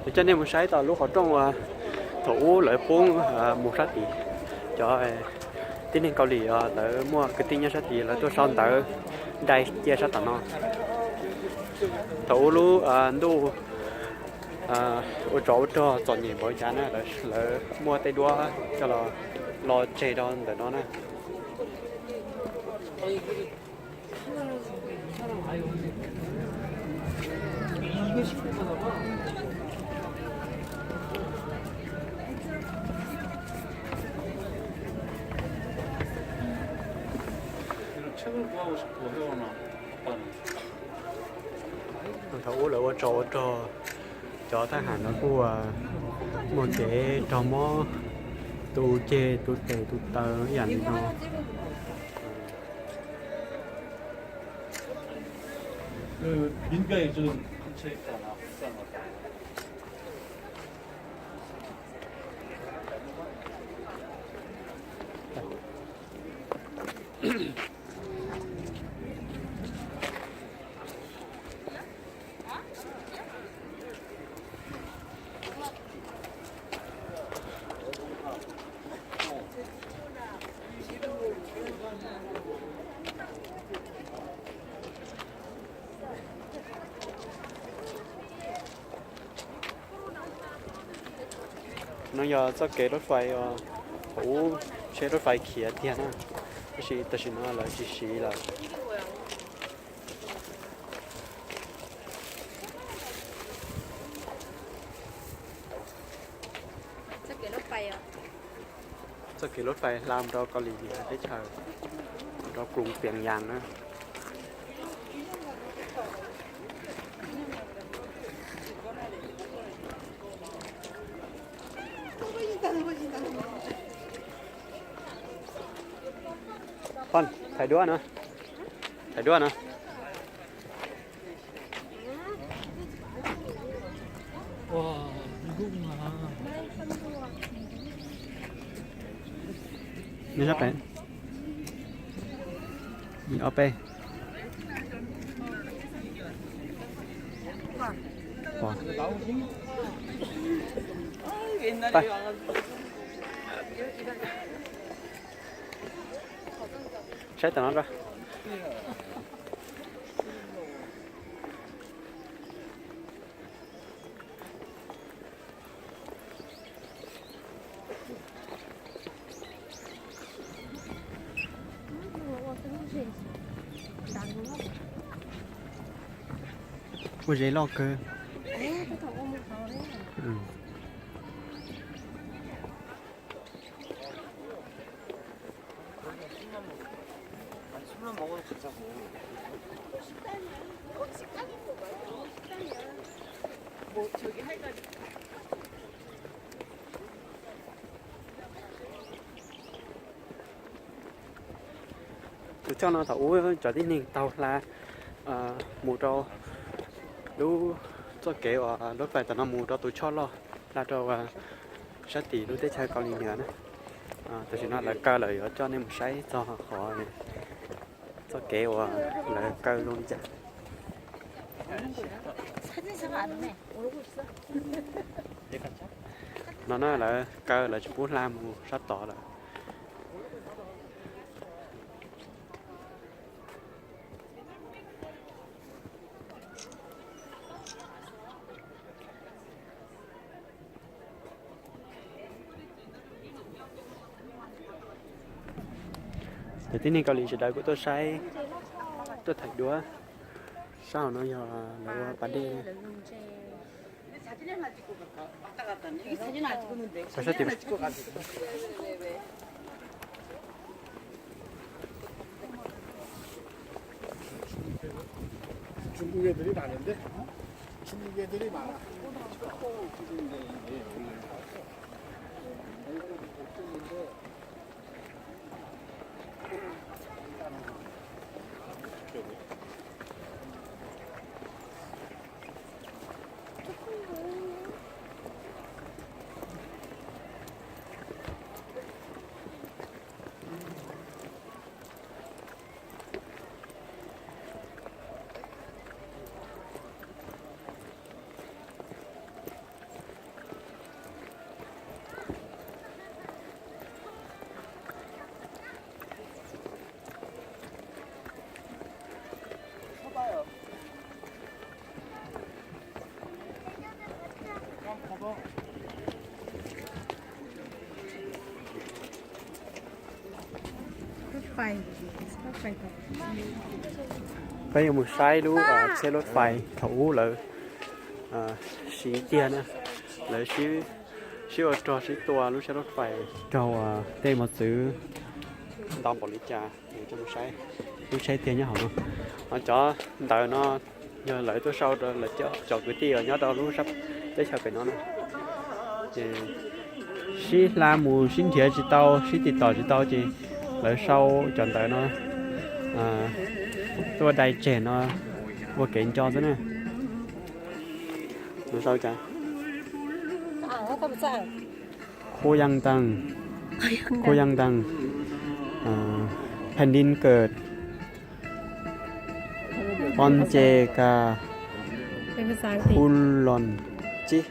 Coj nej mus saib tau lub qhov rooj uas thaum ub lawv poob mus sab tid. Cov tib neeg Kaus Lim lawv muaj kwv tij nyob sab tid lawv tuaj sau ntawv dai cia sab tom no. Thaum ub lub ntuj ua tsov ua rog txom nyem npaum cas na, lawv muaj tej duab coj los lo tseg rau ntawm no na. Thaum ub lawv ua tsov ua rog, cov thab ham no kuj muaj kev raug mob, tu ceg tu tes tu taw ib yam li no. No yog txoj kev rov fais uas thaum ub tsheb rov fais khiav tiag na, tab sis tam sim no lawv tsis siv lawm. Txoj kev rov fais hla mus rau Kaus Lim Hiam teb chaws, rau Kruv Pias Yas na. Thais duab no, thais duab no. Nws sab pem, ob peb. Saib tom no. Ua zes loj kawg. Tus choj no thaum ub cov tib neeg taug hla mus rau lub txoj kev uas lub fais tom no mus rau tus choj loj hla rau sab tim lub teb chaws Kaus Lim Hiam na. Tam sim no lawv kaw lawm, yuav coj nej mus saib txog qhov txoj kev uas lawv kaw zoo li cas. No na, lawv kaw lawv tsis pub hla mus sab tod lawm. Cov tib neeg Kaus Lim sawv daws kuj tuaj saib, tuaj thaij duab. Sab hauv no yog lawv ua pas dej. Peb yuav mus saib lub tsheb lub fais thaum ub lawv siv tiag na, lawv sib ua rog sib tua lub tsheb lub fais raug tej mos txwv ntau npaum li cas, coj mus saib lub tsheb tiag nyob hauv no. Ho cov ntawv no yog lawv tuaj sau rau lawv cov kwv tij uas nyob rau lub teb chaws pem no na. Ces sib hla mus sib nrhiav tsis tau, sib tiv tom tsis tau ces lawv sau cov ntawv no tuaj dai tseg no ua kev nco xwb na. Sau cas? Khu Yang Tang, Khu Yang Tang, Phan Din Kawt, Pon Ce Ka, Khu Lon Cib.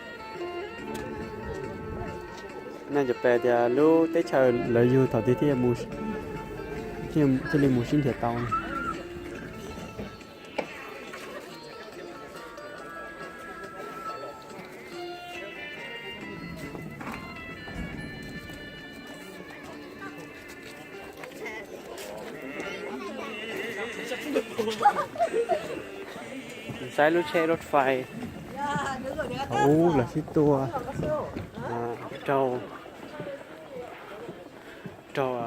Naj cov pes tias lub teb chaws lawv yug thaum twg thiaj, thiaj li mus sib nrhiav tau. Saib lub tsheb lub fais thaum ub lawv sib tua raug, raug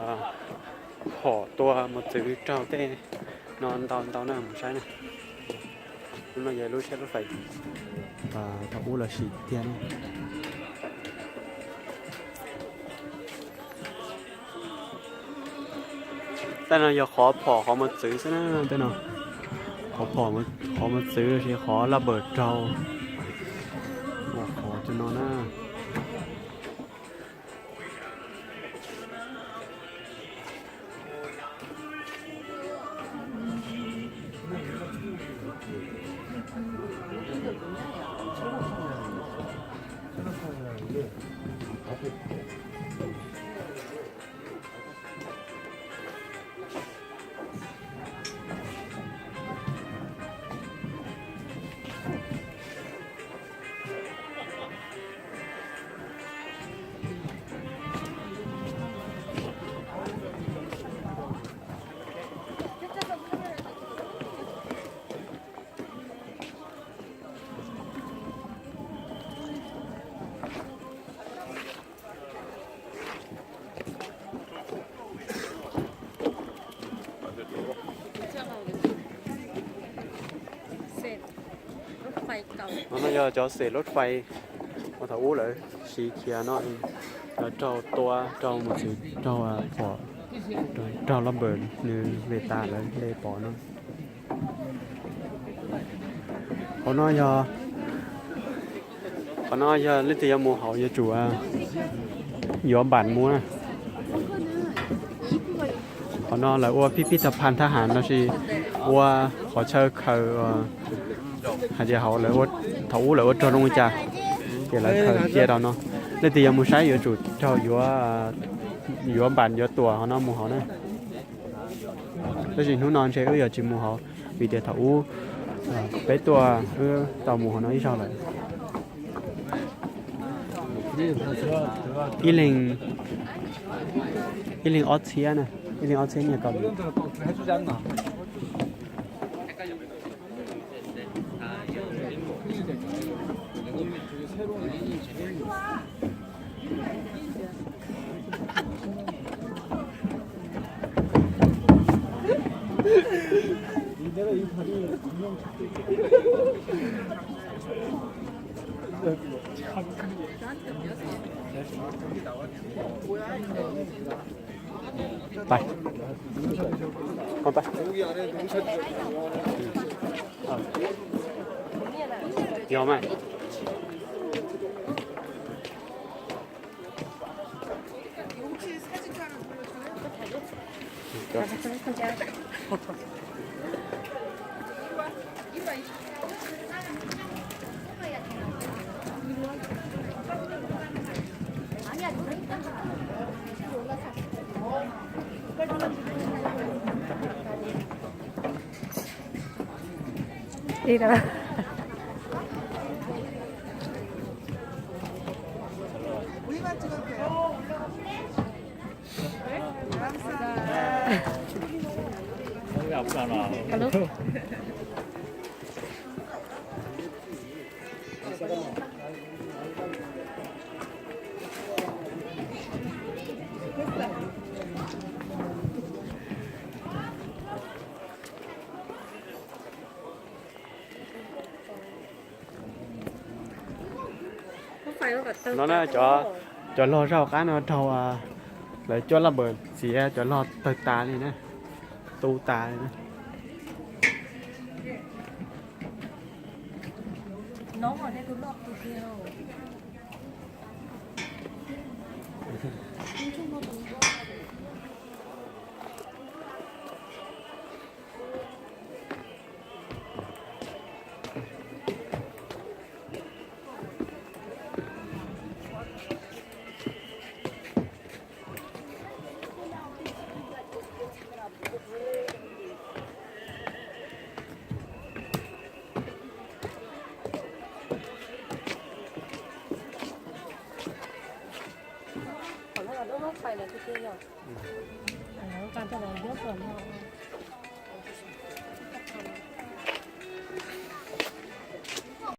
phom tua mos txwv raug tej no ntau ntau na, mus saib na. Lub no yog lub tsheb lub fais thaum ub lawv siv tiag na. Tej no yog qhov phom qhov mos txwv xwb na, tej no qhov phom qhov mos txwv los sis qhov laj npawm raug, qhov cov no na. No yog cov xem lub fais uas thaum ub lawv siv khiav no, lawv raug tua, raug mos txwv, raug phom, raug laj npawm nws ve tas lawv le pom no. Qhov no yog, qhov no yog leej twg yuav mus hauv yuav tsum yuav npam mus na. Qhov no lawv ua pib pib tag phan thab ham los sis ua qhov chaw khaws hais tias hauv lawv, thaum ub lawv ua rog zoo li cas ces lawv khaws cia rau no. Leej twg yuav mus saib yuav tsum raug yuav npam yuav tuam hauv no mus hauv na. Tab sis hnub no ntshe wb yuav tsis mus hauv vim tias thaum ub peb tuaj wb tau mus hauv no ib zaug lawm. Ib leeg, ib leeg ob txhiab na, ib leeg ob txhiab nyiaj Kaus Lim. Pais, pais. Yog mas. Hello. No na, cov, cov log zaum qab no raug lawv cuab laj npawm txiav cov log tawg tas li na, tu tas li na. Qhov no los lub lub fais lawm tiag tiag yom. Qhov no qas tau los nyob tom no.